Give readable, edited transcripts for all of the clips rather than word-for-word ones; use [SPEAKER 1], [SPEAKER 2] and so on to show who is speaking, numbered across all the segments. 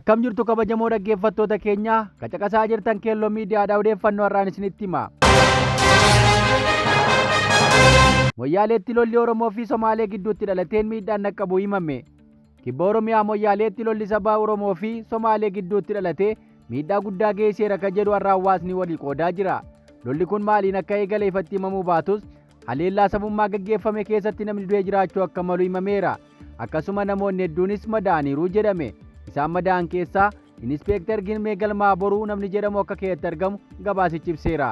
[SPEAKER 1] Akkam jirtu kabajamoo dhaggeeffattoota keenya ka caqasaa jirtan Keelloo Miidiyaadha odeeffannoo har'aan isinitti hima. Moyyaaleetti lolli Oromoo fi Somaalee gidduutti dhalateen miidhaan dhaqqabu himame. Kibba Oromiyaa Moyyaaleetti lolli saba Oromoo fi Somaalee gidduutti dhalate miidhaa guddaa geessiseera ka jedhu har'a hawaasni walii qoodaa jira. Lolli kun maaliin akka eegale ifatti himamuu baatus haleellaa sabummaa gaggeeffame keessatti namni du'ee jiraachuu akka malu himameera. Akkasuma namoonni hedduunis madaa'aniiru jedhame. Isaan madaa'an keessaa Inispeektar Girmee Galmaa Boruu namni jedhamu akka keessatti argamu gabaasichi ibseera.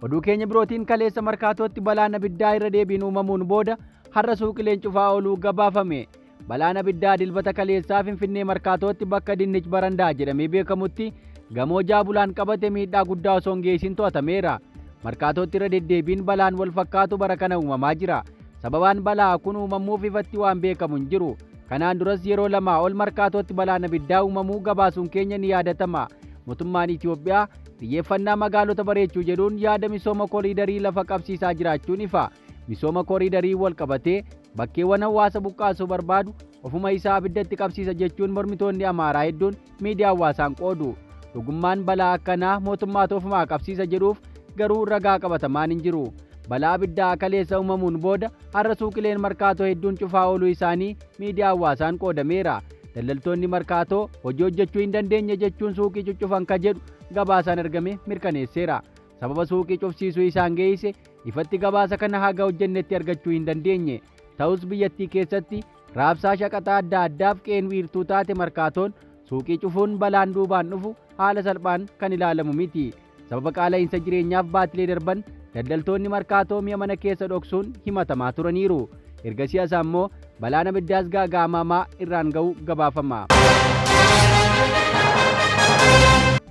[SPEAKER 1] Oduu keenya birootiin kaleessa Markaatootti balaan abiddaa irra deebiin uumamuun booda har'a suuqileen cufaa ooluu gabaafame. Balaan abiddaa Dilbata kaleessaa Finfinnee Markaatootti bakka Dinnich Barandaa jedhamee beekamutti gamoo jaabulaan qabate miidhaa guddaa osoo hin geessin to'atameera. Markaatootti irra deddeebiin balaan wal fakkaatu bara kana uumamaa jira. Sababaan balaa kun uumamuuf ifatti waan beekamu hin jiru. Kanaan duras yeroo lamaa ol Markaatootti balaan abiddaa uumamuu gabaasuun keenya ni yaadatama. Mootummaan Itoophiyaa xiyyeeffannaa magaalota bareechuu jedhuun yaada misooma koriidarii lafa qabsiisaa jiraachuun ifa. Misooma koriidarii wal qabatee bakkeewwan hawaasa buqqaasuu barbaadu ofuma isaa abiddatti qabsiisa jechuun mormitoonni Amaaraa hedduun miidiyaa hawaasaan qoodu. Dhugummaan balaa akkanaa mootummaatu ofumaa qabsiisa jedhuuf garuu ragaa qabatamaan hin jiru. Balaa abiddaa kaleessa uumamuun booda har'a suuqileen Markaatoo hedduun cufaa ooluu isaanii miidiyaa hawaasaan qoodameera. Daldaltoonni Markaatoo hojii hojjechuu hin dandeenye jechuun suuqii cuccufan ka jedhu gabaasaan argame mirkaneesseera. Sababa suuqii cufsiisuu isaan geesse ifatti gabaasa kana haga hojjennetti argachuu hin dandeenye. Ta'us biyyattii keessatti raabsaa shaqaxaa adda addaaf qe'een wiirtuu taate Markaatoon suuqii cufuun balaan duubaan dhufu haala salphaan kan ilaalamu miti. Sababa qaala'insa jireenyaaf baatilee darban daldaltoonni Markaatoo mi'a mana keessa dhoksuun himatamaa turaniiru. Ergasii as ammoo balaan abiddaas gaaga'amamaa irraan ga'u gabaafama.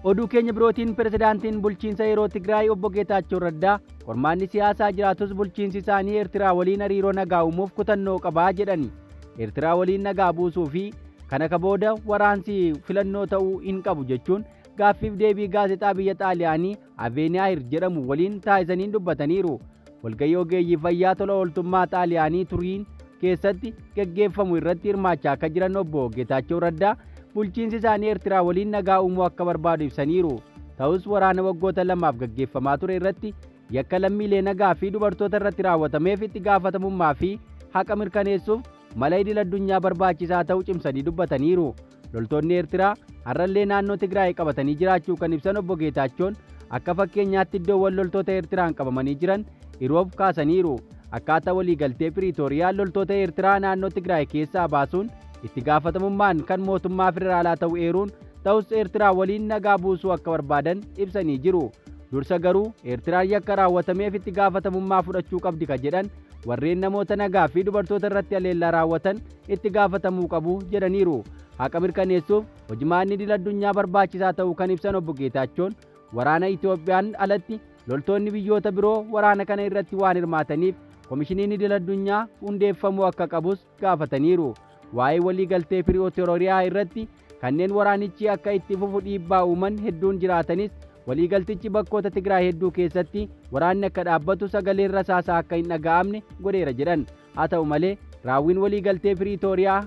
[SPEAKER 1] Oduu keenya birootiin pirezidaantiin bulchiinsa yeroo Tigraay obbo Geetaachoo Raddaa qormaanni siyaasaa jiraatus bulchiinsi isaanii Eertiraa waliin hariiroo nagaa uumuuf kutannoo qabaa jedhani. Eertiraa waliin nagaa buusuu fi kana ka booda waraansi filannoo ta'uu hin qabu jechuun gaaffiif deebii gaazexaa biyya Xaaliyaanii Aveeniyaayir jedhamu waliin taasisaniin dubbataniiru. Walgahii ogeeyyii fayyaa tola ooltummaa Xaaliyaanii Turiin keessatti gaggeeffamu irratti hirmaachaa akka jiran obbo Geetaachoo Raddaa bulchiinsi isaanii Eertiraa waliin nagaa uumuu akka barbaadu ibsaniiru. Ta'us waraana waggoota lamaaf gaggeeffamaa ture irratti yakka lammiilee nagaa fi dubartoota irratti raawwatameef itti gaafatamummaa fi haqa mirkaneessuuf mala idil addunyaa barbaachisaa ta'uu cimsanii dubbataniiru. Loltoonni Eertiraa har'allee naannoo Tigraay qabatanii jiraachuu kan ibsan obbo Geetaachoon akka fakkeenyaatti iddoowwan loltoota Eertiraan qabamanii jiran Iroob kaasaniiru. Akkaataa waliigaltee Piriitooriyaa loltoota Eertiraa naannoo Tigraay keessaa baasuun itti gaafatamummaan kan mootummaa federaalaa ta'u eeruun ta'us Eertiraa waliin nagaa buusuu akka barbaadan ibsanii jiru. Dursa garuu Eertiraan yakka raawwatameef itti gaafatamummaa fudhachuu qabdi ka jedhan warreen namoota nagaa fi dubartoota irratti haleellaa raawwatan itti gaafatamuu qabu jedhaniiru. Haqa mirkaneessuuf hojimaanni idil addunyaa barbaachisaa ta'uu kan ibsan obbo Geetaachoon waraana Itoophiyaan alatti loltoonni biyyoota biroo waraana kana irratti waan hirmaataniif komishiniin idil addunyaa hundeeffamuu akka qabus gaafataniiru. Waa'ee waliigaltee Piriitooriyaa irratti kanneen waraanichi akka itti fufu dhiibbaa uuman hedduun jiraatanis waliigaltichi bakkoota Tigraay hedduu keessatti waraanni akka dhaabbatu sagaleen rasaasaa akka hin dhaga'amne godheera jedhan. Haa ta'u malee raawwiin waliigaltee Piriitooriyaa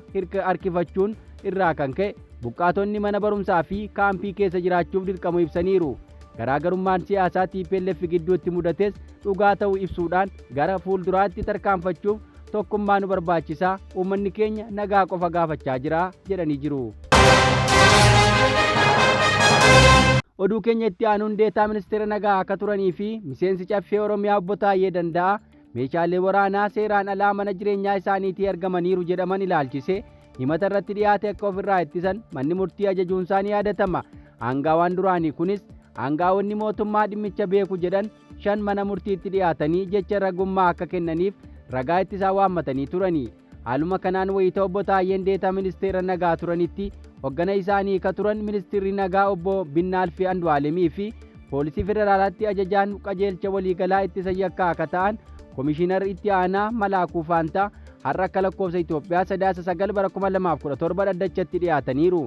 [SPEAKER 1] harkifachuun irraa kan ka'e buqqaatonni mana barumsaa fi kaampii keessa jiraachuuf dirqamu ibsaniiru. Garaagarummaan siyaasaa TPLF gidduutti mudates dhugaa ta'uu ibsuudhaan gara fuulduraatti tarkaanfachuuf tokkummaa nu barbaachisaa uummanni keenya nagaa qofa gaafachaa jira jedhanii jiru. Oduu keenya itti aanuun deetaa ministeera nagaa akka turanii fi miseensi caffee Oromiyaa obbo Taayyee Danda'aa meeshaalee waraanaa seeraan alaa mana jireenyaa isaaniitii argamaniiru jedhaman ilaalchise himata irratti dhiyaate akka ofirraa ittisan manni murtii ajajuun isaa ni yaadatama. Aangaawaan duraanii kunis aangaa'onni mootummaa dhimmicha beeku jedhan 5 mana murtiitti dhiyaatanii jecha ragummaa akka kennaniif ragaa ittisaa waammatanii turani. Haaluma kanaan wayita obbo Taayyeen deetaa ministeera nagaa turanitti hoggana isaanii ka turan ministeerri nagaa obbo Binnaalfi Andu'aalemii fi poolisii federaalaatti ajajaan qajeelcha waliigalaa ittisa yakkaa akka ta'an komishiinar itti aanaa Malaakuu Faantaa har'a akka lakkoofsa Itoophiyaa Sadaasa 9 bara 2017 dhaddachatti dhiyaataniiru.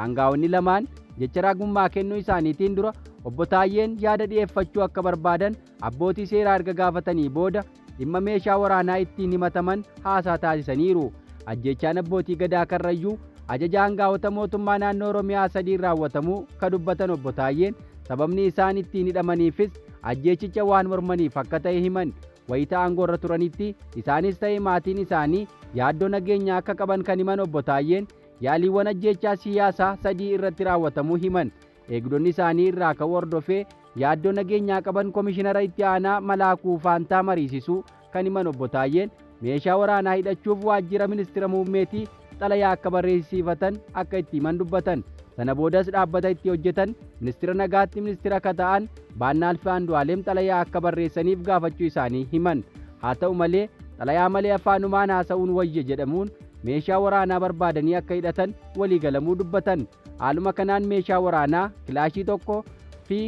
[SPEAKER 1] Aangaa'onni lamaan jecha ragummaa kennuu isaaniitiin dura obbo Taayyeen yaada dhiyeeffachuu akka barbaadan abbootii seeraa erga gaafatanii booda dhimma meeshaa waraanaa ittiin himataman haasaa taasisaniiru. Ajjeechaan abbootii Gadaa Karrayyuu ajaja aangaa'ota mootummaa naannoo Oromiyaa sadiin raawwatamuu ka dubbatan obbo Taayyeen sababni isaan ittiin hidhamaniifis ajjeechicha waan mormaniif akka ta'e himan. Wayita aangoorra turanitti isaanis ta'e maatiin isaanii yaaddoo nageenyaa akka qaban kan himan obbo Taayyeen yaaliiwwan ajjeechaa siyaasaa sadii irratti raawwatamuu himan. Eegdonni isaanii irraa ka'uu hordofee yaaddoo nageenyaa qaban komishinara itti aanaa Malaakuu Faantaa mariisisuu kan himan obbo Taayyeen meeshaa waraanaa hidhachuuf waajjira ministira muummeetii xalayaa akka barreessifatan akka itti himan dubbatan. Sana boodas dhaabbata itti hojjetan ministira nagaatti ministira akka ta'an Baannaalfi Andu'aalem xalayaa akka barreessaniif gaafachuu isaanii himan. Haa ta'u malee xalayaa malee afaanumaan haasa'uun wayya jedhamuun meeshaa waraanaa barbaadanii akka hidhatan waliigalamuu dubbatan. Haaluma kanaan meeshaa waraanaa kilaashii tokko fi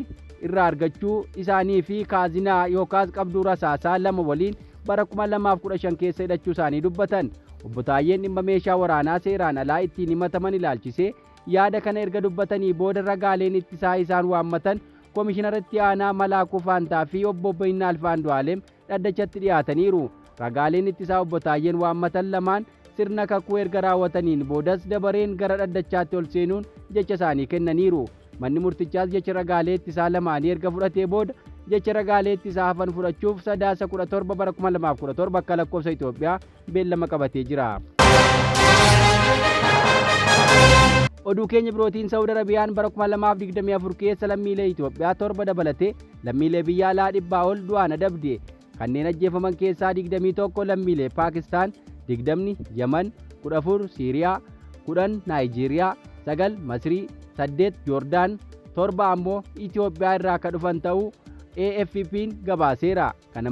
[SPEAKER 1] irraa argachuu isaanii fi kaazinaa yookaas qabduu rasaasaa lama waliin bara 2015 keessa hidhachuu isaanii dubbatan. Obbo Taayyeen dhimma meeshaa waraanaa seeraan alaa ittiin himataman ilaalchisee yaada kana erga dubbatanii booda ragaaleen ittisaa isaan waammatan komishinara itti aanaa Malaakuu Faantaa fi obbo Binnaalf Andu'aalem dhaddachatti dhiyaataniiru. Ragaaleen ittisaa obbo Taayyeen waammatan lamaan sirna kakuu erga raawwataniin boodas dabareen gara dhaddachaatti ol seenuun jecha isaanii kennaniiru. Manni murtichaas jecha ragaalee ittisaa lamaanii erga fudhatee booda jecha ragaalee ittisaa hafan fudhachuuf Sadaasa 17 bara 2017 akka lakkoofsa Itoophiyaa beellama qabatee jira. Oduu keenya birootiin Saawud Arabiyaan bara 2024 keessa lammiilee Itoophiyaa torba dabalatee lammiilee biyya alaa dhibbaa ol du'aan adabde. Kanneen ajjeefaman keessaa 21 lammiilee Paakistaan, 20 Yaman, 14 Siiriyaa, 10 Naayijeeriyaa, 9 Masrii, 8 Joordaan, 7 ammoo Itoophiyaa irraa akka dhufan ta'uu AFP'n gabaaseera. Kana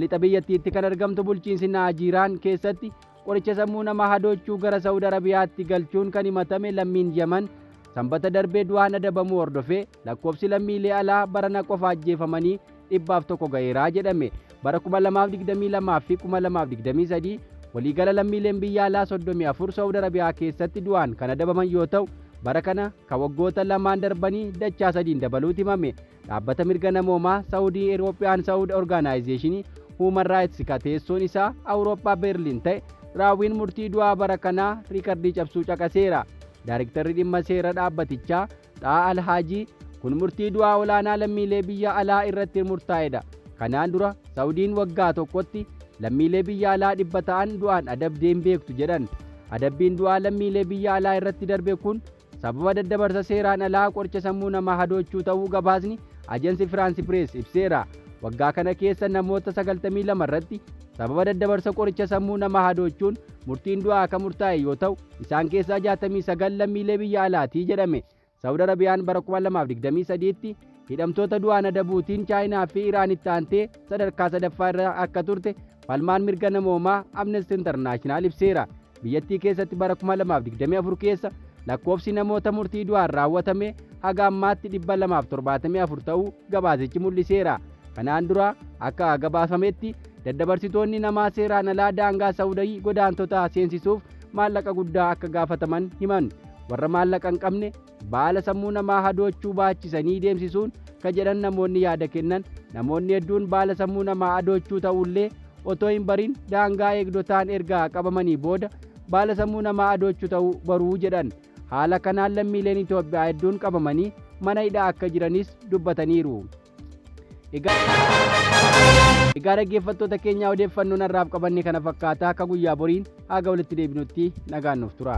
[SPEAKER 1] Lixa biyyattiitti kan argamtu bulchiinsi Naajiiraan keessatti qoricha sammuu namaa hadoochuu gara Saawud Arabiyaatti galchuun kan himatame lammiin Yaman sanbata darbee du'aan adabamuu hordofee lakkoofsi lammiilee alaa barana qofa ajjeefamanii 101 ga'eeraa jedhame. Bara 2022 fi 2023 waliigala lammiileen biyya alaa 34 Saawud Arabiyaa keessatti du'aan kan adabaman yoo ta'u bara kana kan waggoota lamaan darbanii dachaa sadiin dabaluutu himame. Dhaabbata mirga namoomaa Saawudii Eurooppiyaan Saawud Orgaanaayizeeshinii Human Rights ka teessoon isaa Awurooppaa Berliin ta'e raawwiin murtii du'aa bara kanaa riikardii cabsuu caqaseera. Daarektarri dhimma seera dhaabbatichaa Xaa Alhaajii kun murtii du'aa olaanaa lammiilee biyya alaa irratti murtaa'edha. Kanaan dura Saawudiin waggaa tokkotti lammiilee biyya alaa 100 ta'an du'aan adabdee hin beektu jedhan. Adabbiin du'aa lammiilee biyya alaa irratti darbe kun sababa daddabarsa seeraan alaa qoricha sammuu namaa hadoochuu ta'uu gabaasni Ajansi Firaansi Pirees ibseera. Waggaa kana keessa namoota 92 irratti sababa daddabarsa qoricha sammuu namaa hadoochuun murtiin du'aa akka murtaa'e yoo ta'u isaan keessaa 69 lammiilee biyya alaatii jedhame. Saawud Arabiyaan bara 2023tti hidhamtoota du'aan adabuutiin Chaayinaa fi Iraanitti aantee sadarkaa sadaffaa irra akka turte falmaan mirga namoomaa Amnesty International ibseera. Biyyattii keessatti bara 2024 keessa lakkoofsi namoota murtii du'aan raawwatame haga ammaatti 274 ta'uu gabaasichi mul'iseera. Kanaan dura akka gabaafametti daddabarsitoonni namaa seeraan alaa daangaa Saawudii godaantota seensisuuf maallaqa guddaa akka gaafataman himan. Warra maallaqa hin qabne baala sammuu namaa hadoochuu baachisanii deemsisuun ka jedhan namoonni yaada kennan namoonni hedduun baala sammuu namaa hadoochuu ta'ullee otoo hin barin daangaa eegdotaan erga qabamanii booda baala sammuu namaa hadoochuu ta'uu baruu jedhan. Haala kanaan lammiileen Itoophiyaa hedduun qabamanii mana hidhaa akka jiranis dubbataniiru. Egaa dhaggeeffattoota keenya odeeffannoon har'aaf qabanne kana fakkaata akka guyyaa boriin haga walitti deebinutti nagaan nuuf tura.